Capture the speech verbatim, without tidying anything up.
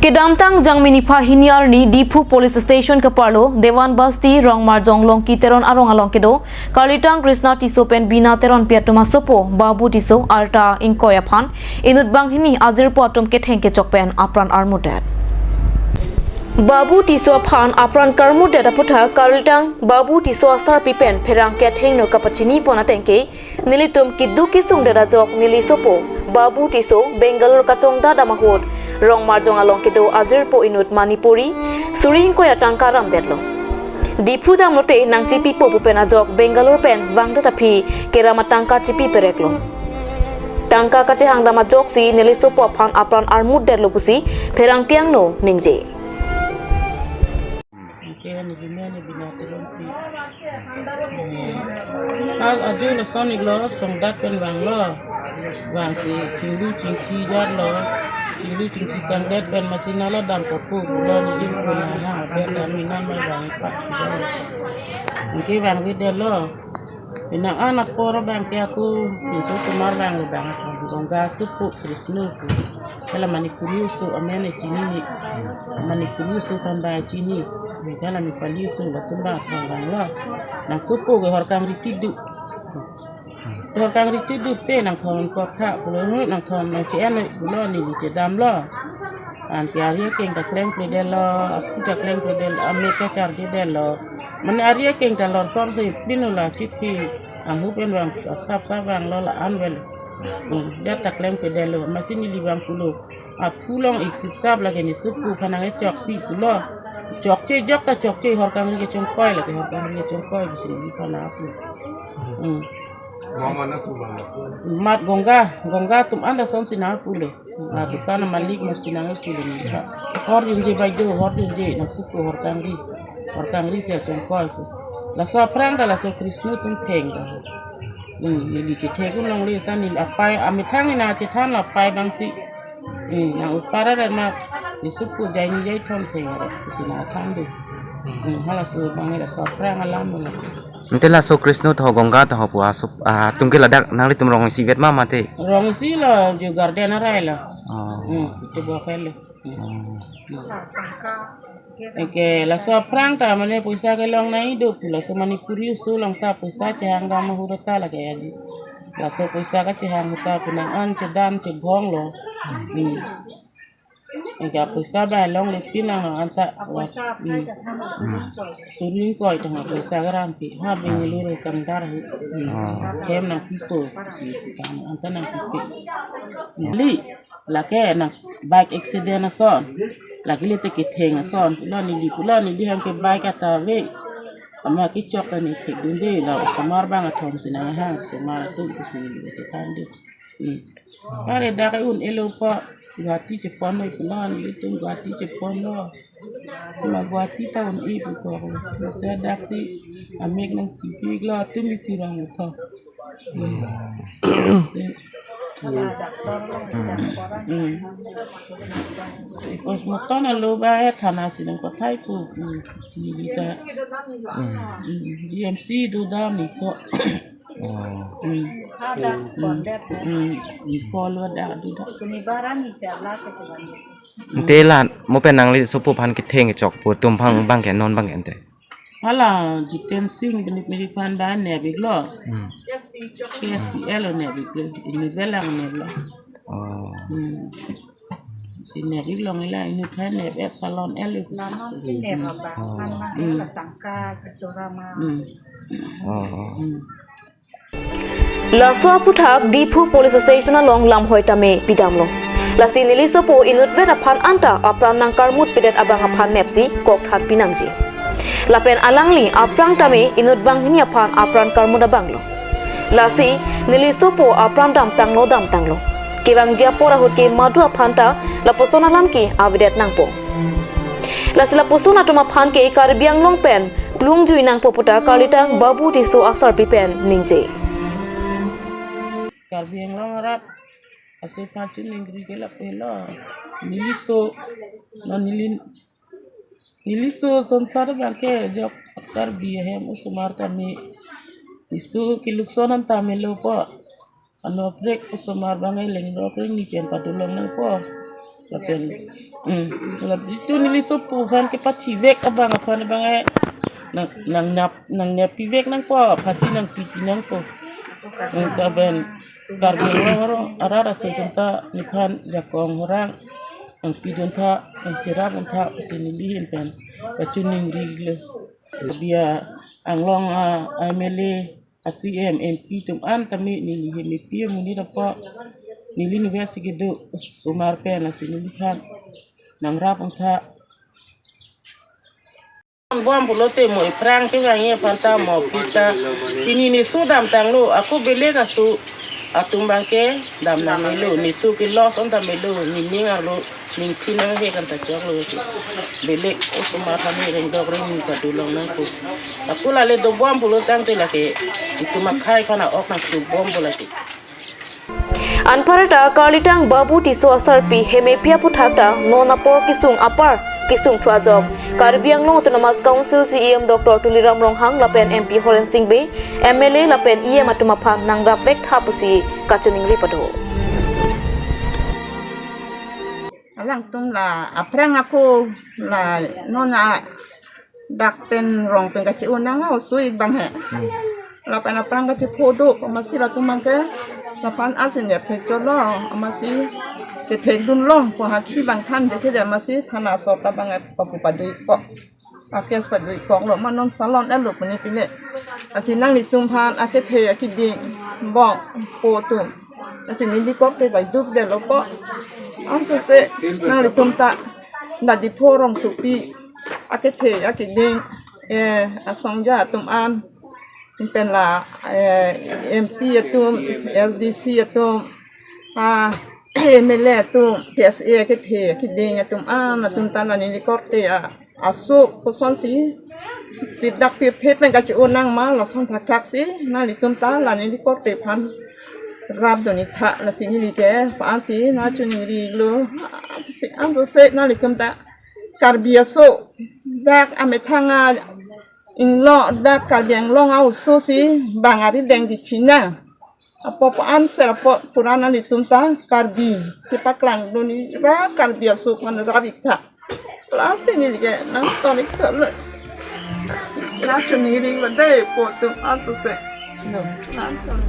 Kedamtang Jangmi niphai hini arni Diphu Police Station keparlo Dewan Basti Rongmarjong Longki Teron arong along kedo karlitang Krishna Tisso pen Bina Teronpi atum asopo Babu Tisso arta ingkoi aphan inut banghini ajirpo atum ketheng kechok pen apran armutdet. Babu Tisso aphan apran karmutdet aputhak karlitang Babu Tisso asarpi pen pherangke athengno kapachini pon ateng ke nelitum keduk kesungdet ajok neli sopo Babu Tisso Bangalore kachongdat dam ahut Rongmarjong along kedo ajirpo inut Manipuri suri ingkoi atangka ramdetlo. Diphu damlote nangchipipo pu pen ajok Bangalore pen vangdet aphi keram atangka chipi pereklo. Tangka kachehang dam ajoksi neli sopo aphan apran armutdetlo pusi pherangke angno ningje. Anke neli men Bina Teronpi. Eh, a, ajo lason iklo, songdat pen vanglo. Vangsi chinglu chingchi jarlo. Chinglu chingchi tangdet pen masi nala dam kopu pulo neli puna ha ber dam inan ma vang pa jarlo. Anke vangvedetlo. Penang an apor abang ke ako pinso osomar vanglo abang atum Ganga asopo Krishna pu. Hala Manipuri aso amen e chinine. Manipuri aso aphan abang chinine. Hala Nepali aso latum abang atum vanglo. Nangsopo ke hor kangri tidu. Hor kangri tidu te nangthon kotha pulo, nangthon nangche-en pulo neli chedamlo. Anke ari akeng ta klengpledetlo, aphu ta klengpledetlo, amek ta charjedetlo. Mane ari akeng ta lor sor se pinu la chithi, anghu pen vang sap sap vanglo la-an vel. Hmm, det ta klengpledetlo, masi neli vang pulo. Aphu long ik sip sap lake ne sopo aphan nangkechokpi pulo. Chokche jok ta chokche hor kangri kechongkoi lake hor kangri kechongkoi pusi neli aphan nangpu. Hmm. Mama na tu mama. Mat Ganga, Ganga atum anta sonsi nangpulo. Ah, dukan malik masi nangpulo neli. Hor junje baido, hor junje, nangsopo hor kangri. Hor kangri si achongkoi pu. Laso aphrang ta laso Krishna atum theng ta. Hmm, neli chethek un longle ta neli apai, amethang nangchethan la apai abangsi. Hmm, nang upara dan ma, ne sopo jai ni jai thom theng aret, pusi nangthan do. Hmm, halaso abang laso aphrang alam lo. Ante laso Krishna ta ho Ganga ta ho pu aso, ah, atum ke ladak nanglitum rong isivet ma mate? Rong isi lo, jo garden arai lo. Oh. Hmm, itu buah kali. Hmm. Hmm. Anke laso aphrang ta mane poisa kelong nangji do pu laso Manipuri aso along ta poisa chehang dam ahut ta lake aji. Laso poisa kachehang ta penang an chedan chebhong lo. Hmm. Anke poisa ba longle pinang anta. Poisa Hmm. Suri ingkoi ta poisa kerampi. Ha Bangalore kangdar hi. Hmm. Ah. Hem nangpipo. Si anta nangpipo. Li. Lake nang bike accident ason. Lake le te ketheng ason. Pulo neli, pulo neli hem ke bike ata ave. Ama kechok ta ne thekdunde la osomar abang athom si nanghang, osomar atum pusi neli chethan de. Hmm. Are dak un-elo pa Guwahati cheponlo pulo nelitum Guwahati cheponlo. Ma Guwahati ta un-e pu ko. Masa daksi amek nangchipiklo atum isi rong utho. Hmm. Postmortem alo ba eh thana si nangpathai pu. Hmm. Neli ta. Hmm. Hmm. G M C do dam ni ko. Oh. Hmm. Hmm. Hmm. Ko lo da do da. Ante la mo pen nangli sopo aphan ketheng kechok pu atum abang abang ke non abang ke ante. Hala Jiten Singh bini pini aphan ba nepiklo. Hmm. K S P L lo nepiklo. Ini belang neplo. Oh. Hmm. Si nepiklo ngila ini aphan nep eh salon el itu. Lama pinep abang, Oh. Kan abang Hmm. Ketangka kechora ma. Hmm. Oh, oh. Hmm. Laso aputhak Diphu Police Station along lamhoi tame pidamlo. Lasi neli sopo inutvet aphan anta apran nangkarmutpidet abang aphan nepsi kokthat pinangji. Lapen alangli aphrang tame inut banghini aphan apran karmut abanglo. Lasi neli sopo apran damtanglo damtanglo. Kevangji apor ahut ke madu aphan ta lapuson alam ke avedet nangpo. Lasi lapuson atum aphan ke Karbi Anglong pen plungjui nangpo puta karlitang Babu Tisso asarpi pen ningje. Karbi Anglong arat aso pachun ningri ke lapu lo. Neliso, non neli, neliso sonthar abang ke jok Karbi ahem osomar tame. Neliso kelukson an tame lo po. Ano prek osomar abang eleng lo prek ni pen padolong nangpo. Lapen, hmm, lapen itum neli sopo aphan kepathivek abang aphan abang eh nang nang nap nang nyapi vek nangpo, aphansi nangpipi nangpo. Nang kaben Karbi Anglong arong arat aso atum ta nephan jakong horang nangpidun tha, nangcherapdun tha pusi neli ahin pen kachiningri-iklo. Karbi Anglong a M L A, a C M, M P atum an tame neli hemepi amonit apot neli nivesi kedo osomar pen, lasi neliphan nangrapdun tha. Bom pulote mo iphrang kevangji aphan ta mo pita. Pini neso damtanglo, ako belek aso atum abangke dam nangmelo, neso ke loss on ta melo, nening arlo, ningthin nanghe kan ta choklo si. Belek osomar kami rengdok rengni padolong nangpo. Ako lale dobom pulo tangte lake itum akhei aphan a-ok nangchubompo lake. Anparta Karlitang Babu Tisso asarpi hemepi aphuthak ta non apor kesung apar kesung thu ajok Karbi Anglong Autonomous Council C E M Doctor Tuliram Ronghang lapen M P Horen Sing Bey, M L A lapen E M atum aphan nangrapvek tha pusi kachiningri pado. Alangtum la aphrang ako la non a dak pen rong pen kache-o nang a oso-ik abang he. Hmm. Lapen aphrang kachepho do, amatsi latum abangke lapen asin ya thek cholo, amatsi kethek dunlong, ko hakhi abang than dekhe de amatsi thana asor ta abang papu pado-ikpo. A case pado-ikkoklo, ma non salon elo puni pine. Lasi nanglitum aphan akethe akeding bong po atum, lasi neli korte bai dupdetlo po. Ansose nanglitum ta la Diphu rongsopi akethe akeding, eh, asongja atum an, pen la, eh, M P atum, S D C atum, ah, M L A atum, K S A akethe akeding atum an, atum ta la neli korte a aso kosonsi pirdak pirthe pen kache-o nang ma lason thakthak si nanglitum ta la neli korte aphan rapdun-ik tha, lasi neli ke pa-ansi nangchiningri-iklo. Ansose nanglitum ta Karbi aso dak amethang a-inglo dak Karbi Anglong a oso si bang arideng kechina apot pa-an ser apot pura nanglitum ta Karbi chepaklang dun-ik ra Karbi aso aphan rap-ik tha. Lasi neli ke nangton-ik tha lo. Nangchiningri-iklo de po atum ansose. No, nangchon.